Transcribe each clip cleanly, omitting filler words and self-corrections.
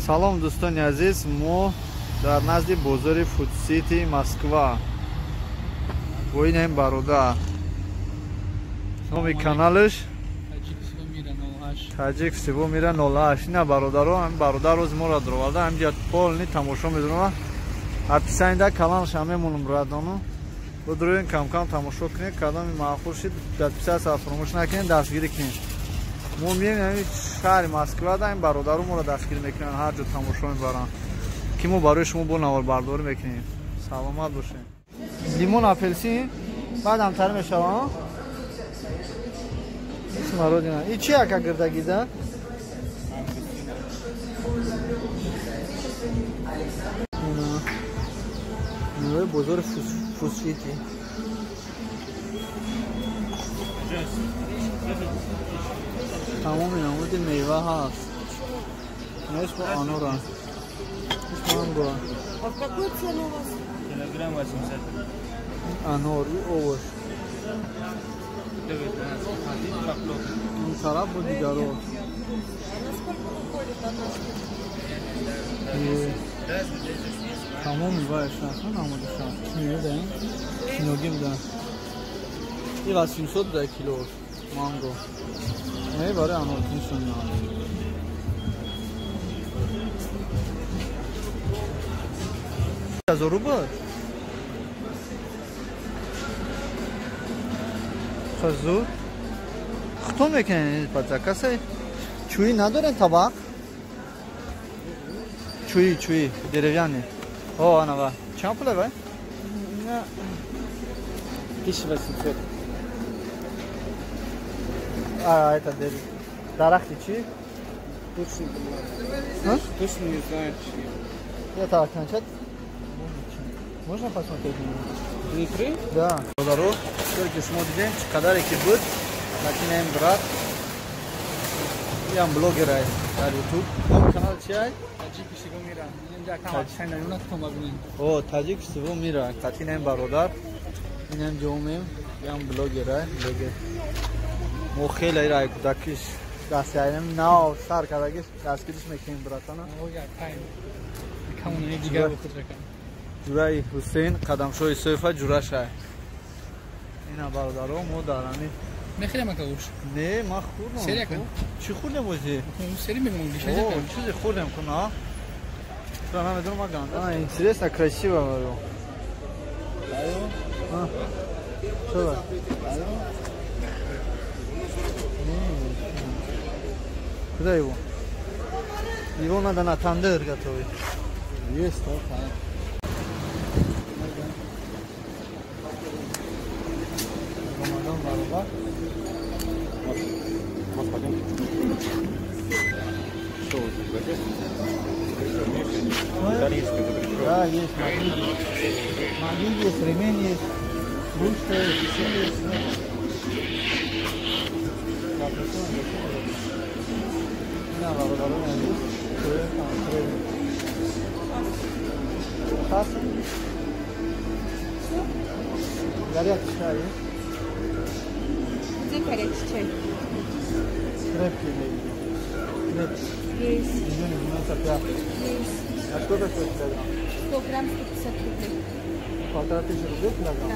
Салом, дӯстони азиз, мо дар назди бозори Фудсити Москва бо ин бародар. Номи каналаш Таҷик всего мира 08. Ина бародаро, ҳам бародар рӯз моро дароварда, ҳамҷа полный тамошо медонам. Описание каналаш ҳам мемонам, братону. Будруин кам-кам тамошо кунед, кадоми маъқул шид, подписаться фаромӯш накунед, дастгирӣ кунед. Мо меем ҳамин шаҳри Москва да, ин бародаро моро дастгирӣ мекунанд, ҳар ҷо тамошо мебаранд, ки мо барои шумо бо наворбардорӣ мекунем. Саломат бошед. Лимон, апелсин, баъд ҳамтар мешава. Смородина. И чи ака гирдагида? Меваи бозори Фудсити. Тамоми намуди мева ҳаст. Нест бо анора. Манго. А в какую цену у вас? Килограмм 800. Анор и овощ. Ин тараф бо дигаро. А на сколько выходит одна штука? Тамоми вайша, намудиша. Чӣ медаем? Киноги буда. И 800 буда кило манго. Не, барои аноркин сунна. 1000 рубл? Хазур. Хто мекунед паца? Касе чӯи надорен табақ? Чӯи, чӯи, деревянный. О, ана ва. Чанд пуле вай? 1800. А, это дарахти чи? Точно не. Точно не знаю, чи. Это окончать? Можно посмотреть? Внутри? Да. Бародаро, ки шумо дидем, чӣ қадаре ки буд, лакин брат, ям блогер ай дар YouTube. Ном канал чи ай? Таҷик всего мира. О, Таҷик всего мира. Қатинем бародар. Инам ҷомем, ям блогер ай, блогер. Мо хеле рай кудакиш дастяем нав сар кардагиш дастгириш мекунем братана. Ҷураи Ҳусейн Қадамшоҳи Исоева ҷурашай. Ина бародаро, мо дар ҳамин мехӯрем ака гӯшт? Не, ман хӯрдам. Сери ака? Чӣ хӯрдем бози? Сери мегӯм, гишаҷа. О, чизе хӯрдем ку на? Чура намедонам ман ганда. А, интересно, красиво говорю. А, что? Куда его? Его надо на тандыр готовить. Есть, да. Рамадан баробар. Что вот здесь записано? Итальянская запрещена. Да, есть магнит. Магнит есть, ремень есть, ручка есть, все есть. Да, горячий чай. Где горячий чай? Крепкий. Крепкий. Есть. 95. Есть. А сколько стоит килограмм? 100 грамм 150 рублей. 1500 рублей килограмм? Да.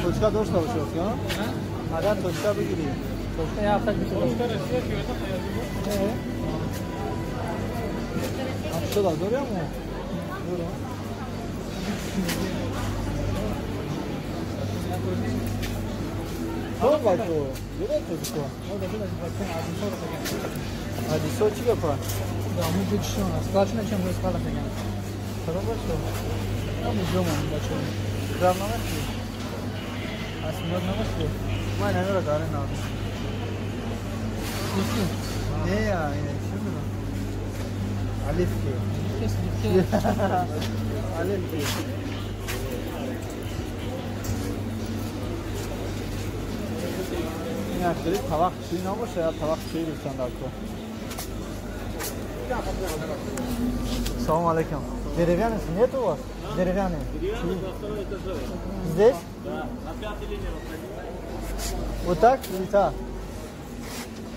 Точка дошта бошад, ё? Агар точка бигирӣ. Точка я ҳафтак бишад. Ҳафтода дорӣ амо? Дорам. То бачо, дора тоҷико. Адисо чӣ гапа? Да, мы тут что у нас? Складчина чем мы склада хотим. Чаро бачо? Там идем, бачо. Грам намеши? Асмиёд намеши? Ман намера даре надо. Сливки? Не, я чӣ медонам. Оливки. Сливки. Оливки. Ин хеле тавақ чӣ набоша, я тавақ чӣ гирифтан дар ко. Салом алейкум. Деревянный нет у вас? Деревянный. Деревянный на втором этаже. Здесь? Да, на пятой линии выходи. Вот так или так?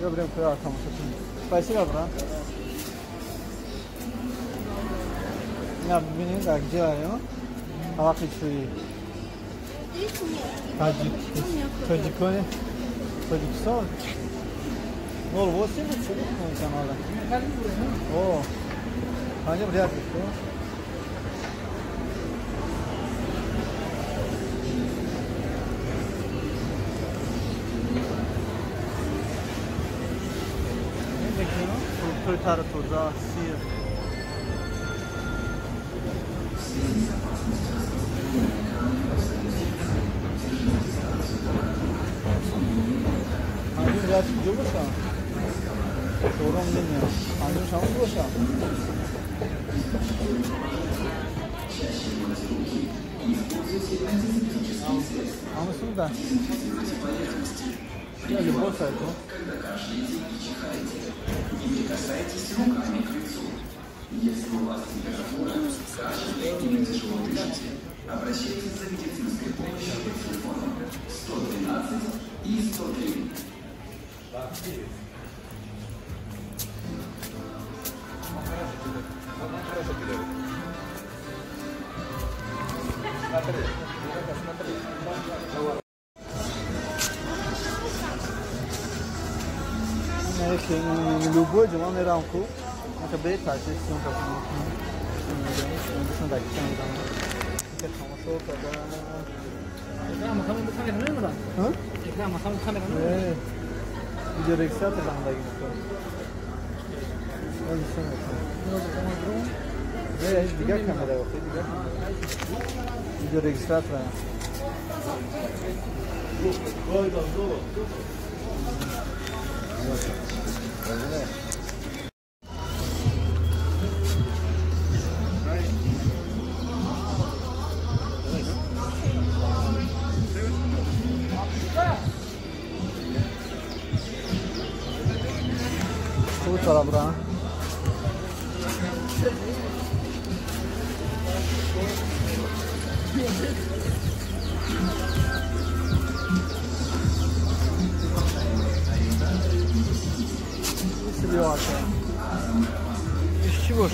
Добрый привет, Спасибо, брат. Я бинем так делаю. Тавақи чӯи. Тоҷикони Тоҷикистон 08 буд чӣ буд канала? О, панҷум ряд буд. Фруктои тару тоза, сир. Панҷум ряд куҷо боша? Чорум линия. Панҷум шамон боша? Ҳамасун да. Я либос айко. Не прикасайтесь руками к лицу. Если у вас температура, кашель или тяжело дышите, обращайтесь за медицинской помощью по телефонам 112 и 103. Смотри, смотри. Любой ҷома мерам ку мака бе таъсир съёмка кунам. Тамошо карда. Видеорегистратор зандагӣ мекунам. Дигар камера охи дигар видеорегистратор. Bra. Из чего?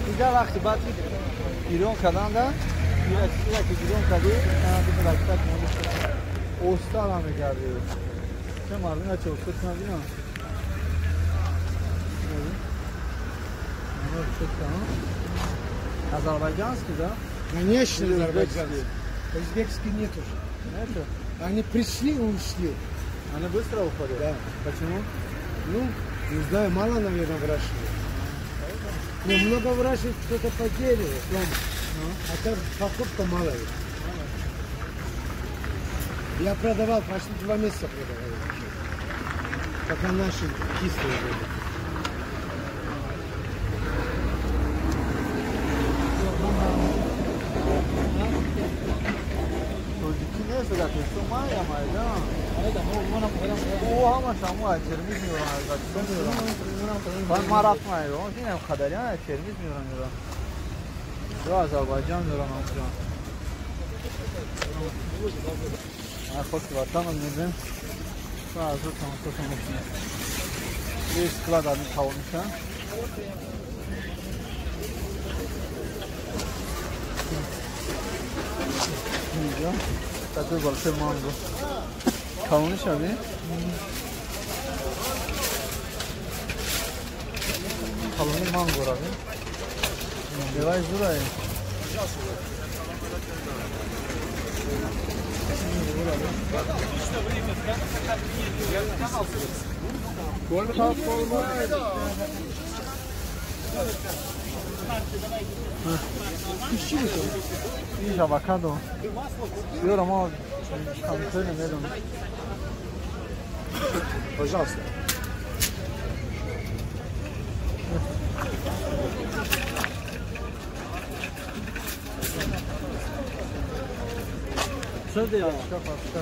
Дигар вақти баъд гирён карданда, ки гирён кардӣ, оста намекардӣ. Ча мардум яче оста кунад ина? Азербайджанский, да? Конечно, азербайджанский. Узбекский нет уже. Нету? Они пришли и ушли. Они быстро уходят? Да. Почему? Ну, не знаю, мало, наверное, выращивают. Но много выращивают кто-то по дереву, дома. А так покупка мало. Я продавал, почти 2 месяца продавал. Пока наши кислые были. О, ҳамаш ҳамо аз Термиз меорам, аз Бакистон меорам. Баъд ман рафтам Айрон, дидам хадариан аз Термиз меорам меорам. Ё Озарбойҷон меорам ҳамҷо. Ман хоки ватанам мебинем. Аз ӯ тамошотон мекунем. Ин склад ами калониша. Инҷо такой большой манго. Калониша би? Калони мангора би? Меваи зурае. Иш авокадо. Ёра мо камтар намедонам. Пожалуйста. Пачка, пачка.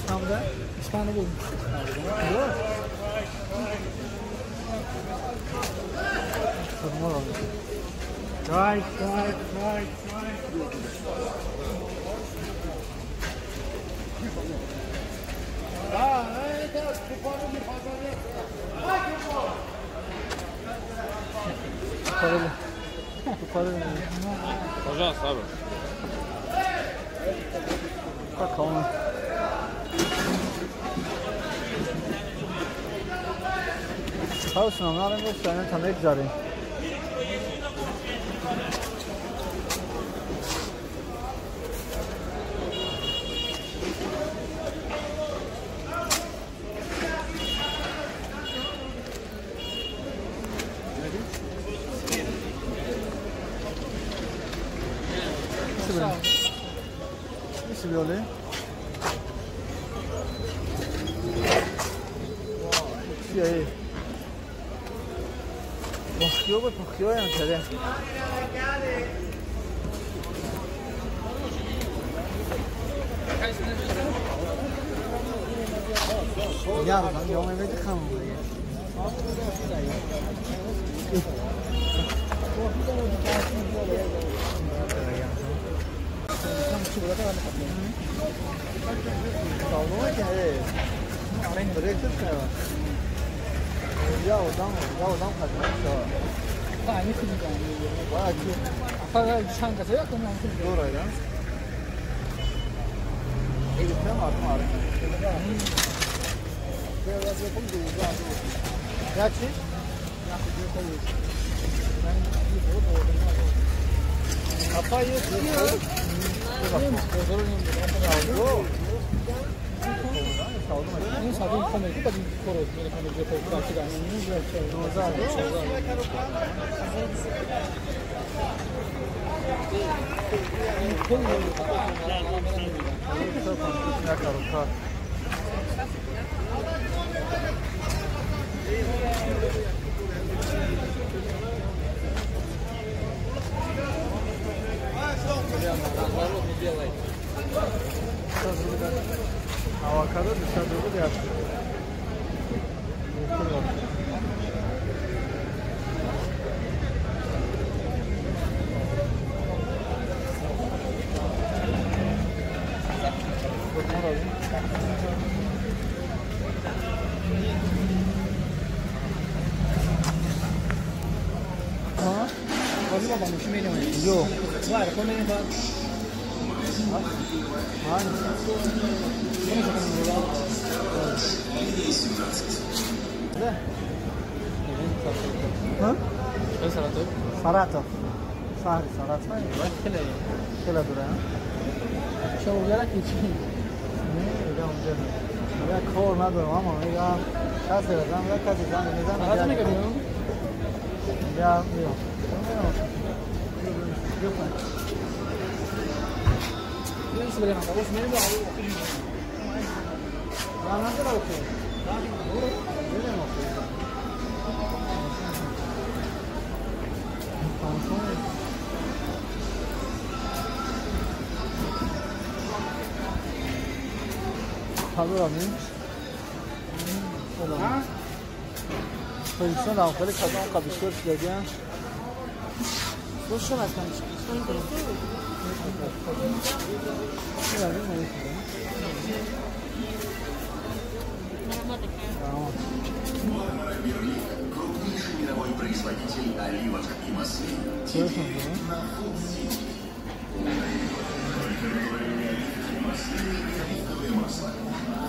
Там, да? Испано буд. Хурмо. Right, right, right, right. Да, это Пароль. Пароль. Пожалуйста, абы. Так, он. Хаус нам надо было, там экзари. Биёле. Чия? Пухиё ба пухиёям таре. Я ман ё мемедихам. Авокадо 200 рублей. Саратов. Шаҳри Саратов. Хеле дура. Я кор надорам, аммо мегам касе зан, я касе зан мезанам. Я меям. Тамошо. Кадорам? Тоҷикистон ҳам хеле кадом қа бисёр шудагиам. Что вас там? Что интересует? Крупнейший мировой производитель оливок и маслин. Теперь на Фуд-Сити. Только натуральные оливки, маслины и оливковое масло.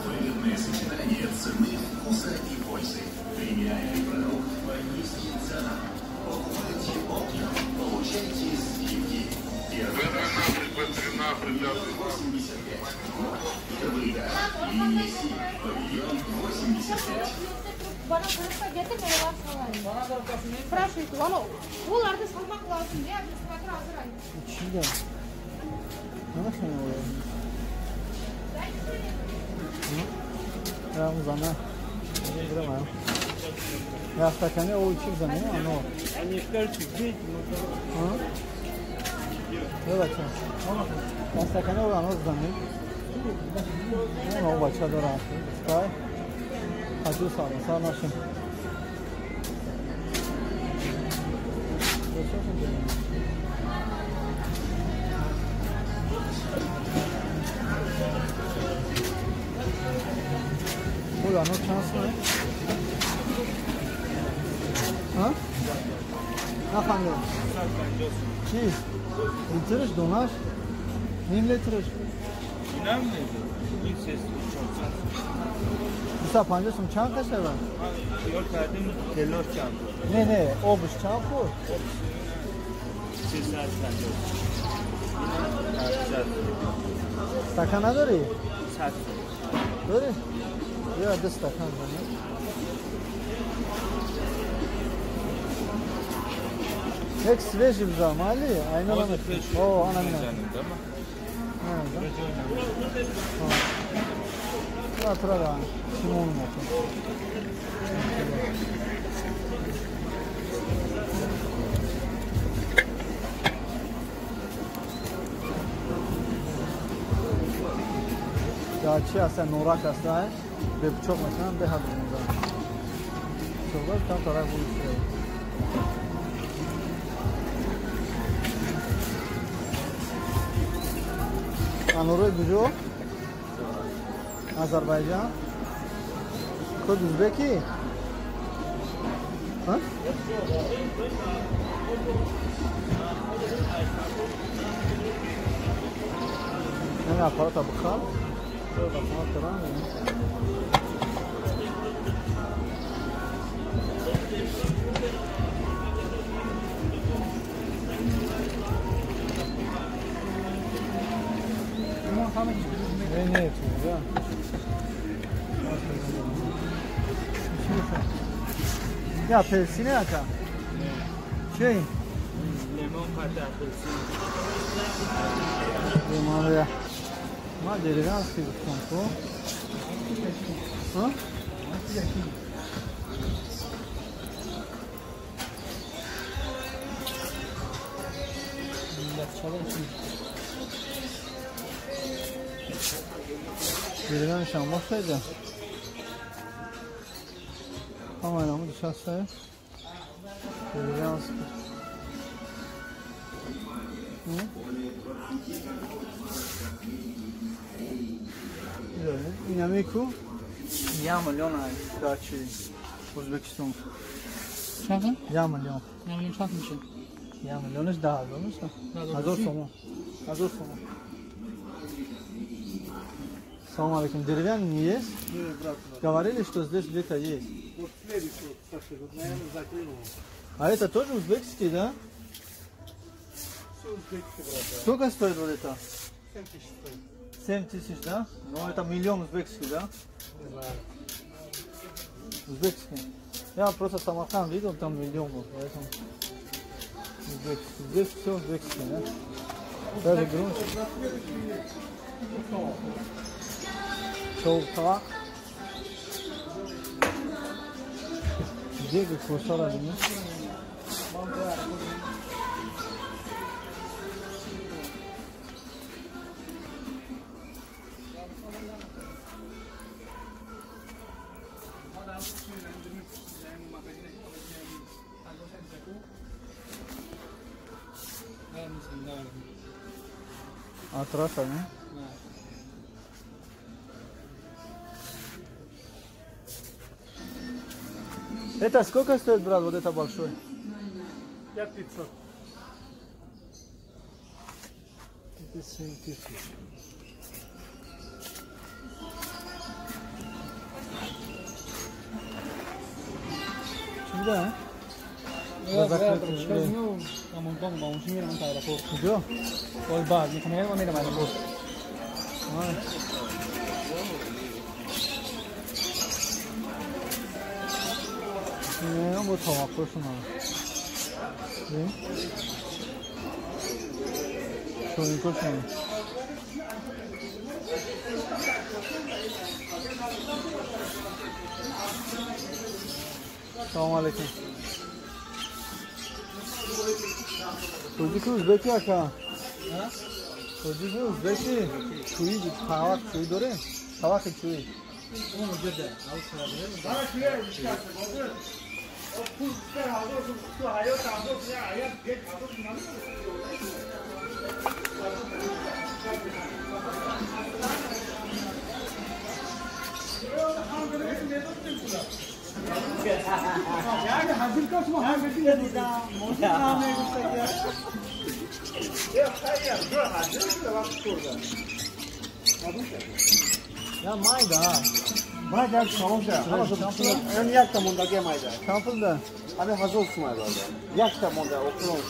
Выгодное сочетание цены, вкуса и пользы. Премиальный продукт по низким ценам. Покупайте оптом, получайте скидки. Первый этаж, 85. Первый этаж, линия 7, павильон 85. Яхтакане о чӣ зане ано. Они скажут, где А? Бача. Яхтакане о ано зане. Оно бача дора. Скай. Хаҷу сала сала нашим. Ой, ано чанд сомон? Ҳа? Нафаҳмидам. Чӣ? Литраш, донаш? Ним литраш? Инам не? 250 сом чанд қашава? Ёр кардем, телор чанд. Не, не, обш чанд худ? 350. Стакан надорӣ? 100. Дорӣ? Ё, ду стакан дорӣ. Як свежий взял, мали? Айна нам. О, она меня. Да, трава. Симон мог. Да, чи аста норак аста, бе пучок мекунам, бе ҳад мезанам. Чоғдор там тарак буд. Анорои куҷо? Азербайҷан? Худ узбеки? Ҳа? Ин аппарата бихар. Не, не, да. Я апельсин ака? Чӣ? Лимон қати апельсин. Лимон я. Ма деревянский гуфтам ку. А? Деревяншам бошайда. Ҳамаи намуди шастае. Деревянский. Инаме ку 1 миллион дачи Узбекистон. Чанд? 1 миллион. 1 миллион чанд мешавад? 1 миллионаш 10 ҳазор мешавад. 1000 сомон. 1000 сомон. Салам алейкум. Деревянный не есть? Нет, брат. Говорили, что здесь где-то есть. Вот следующий, вот, Саша, вот, наверное, закрыл. А это тоже узбекский, да? Все узбекский, брат. Да. Сколько стоит вот это? 7 тысяч стоит. 7 тысяч, да? Ну, это миллион узбекский, да? Не знаю. Узбекский. Я просто Самарканд видел, там миллион был, поэтому... Узбекский. Здесь все узбекский, да? Даже громче. Чолка. Где как слушала меня? А трасса, не? Да. Это сколько стоит, брат, вот это большой? 5500. Это 7000. Да. Куҷо? Бо таваққушона. Шоинкошона. Салом алейкум. Тоҷики узбеки ака? Тоҷики узбеки? Чӯи тавақ чӯи дорем? Тавақи чӯи. Я майда. Майда чонда. Ҳама якта мондаги майда. Чанд пулда? Ҳами 1000 сум майда. Якта монда окрон.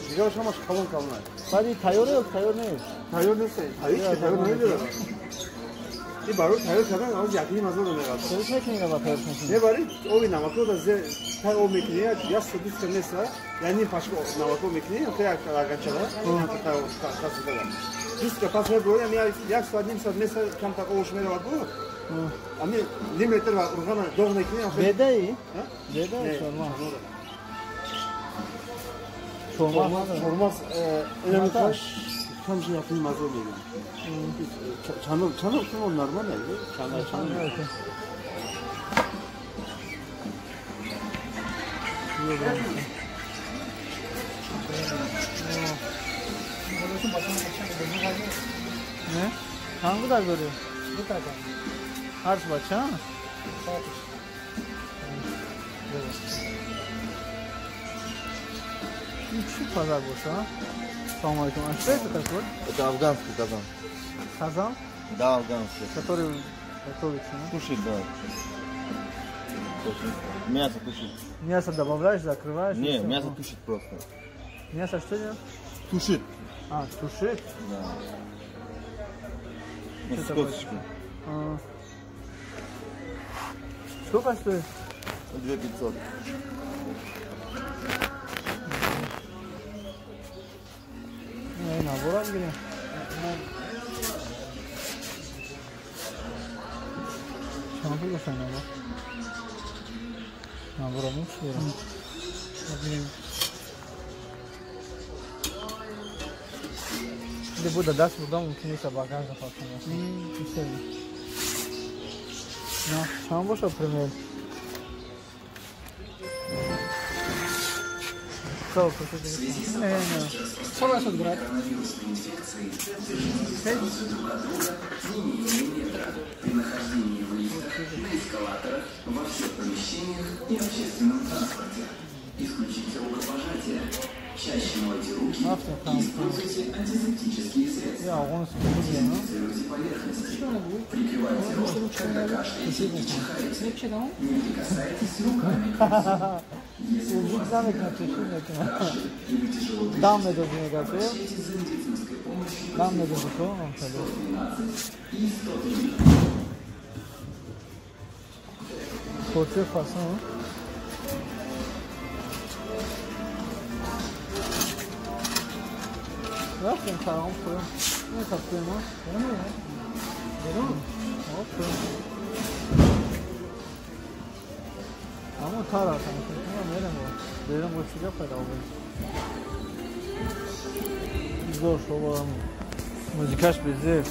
Дигараш ҳамаш калон калон. Баъди тайёр ё тайёр нест? Тайёр нест. Тайёр намедорад. И барои тайёр кардан ҳоз 1,5 ҳазор меравад. Чӣ мекунӣ ба тайёр кунӣ? Не бари оби намако да тай об мекунӣ, як 120 нест, я ним пашка намако мекунӣ, та як лаганчада, та тасидада. 20 пас меброи, ами як соат ним соат меса камтар овош меравад бу. Ами ним литр рӯғана доғ мекунӣ. Бедаи? Бедаи чормағз. Чормағз, чормағз инамикаш камши 1,5 ҳазор мегирам. Чанор, чанор шумо нормально, чанор, чанор. Не? Чанд гудак дорӣ? Ҳашт бача? Ин чӣ пазак боша? Салом алейкум. А что это такое? Это афганский казан. Казан? Да, афганский. Который готовится, да? Тушит, да. Тушит. Мясо тушит. Мясо добавляешь, закрываешь? Не, мясо тушит просто. Мясо что делает? Тушит. А, тушит? Да. Ну, с косточкой. А. Сколько стоит? 2500. Не, набор гирем. Чанд пул боша набор? Набора чӣ дорам? Буда даст бурда мумкин нест багаж запасам. Чанд боша пример? В связи с опасностью распространения коронавирусной инфекции держите дистанцию друг от друга не менее метра при нахождении в лифтах, на эскалаторах, во всех помещениях и общественном транспорте. Исключите рукопожатие. Чаще мойте руки и используйте антисептические средства. Дезинфицируйте поверхности. Прикрывайте рот, когда кашляете и чихаете. Не прикасайтесь руками к лицу. Если у вас температура, кашель и вы тяжело дышите, обращайтесь за медицинской помощью по телефону 112 и 103. Рафтем салом кунем. Метафтем, а? Берун. Аммо тара тамошо мерем. Берем бо чига пайда овард. Зор шова музикаш безеб.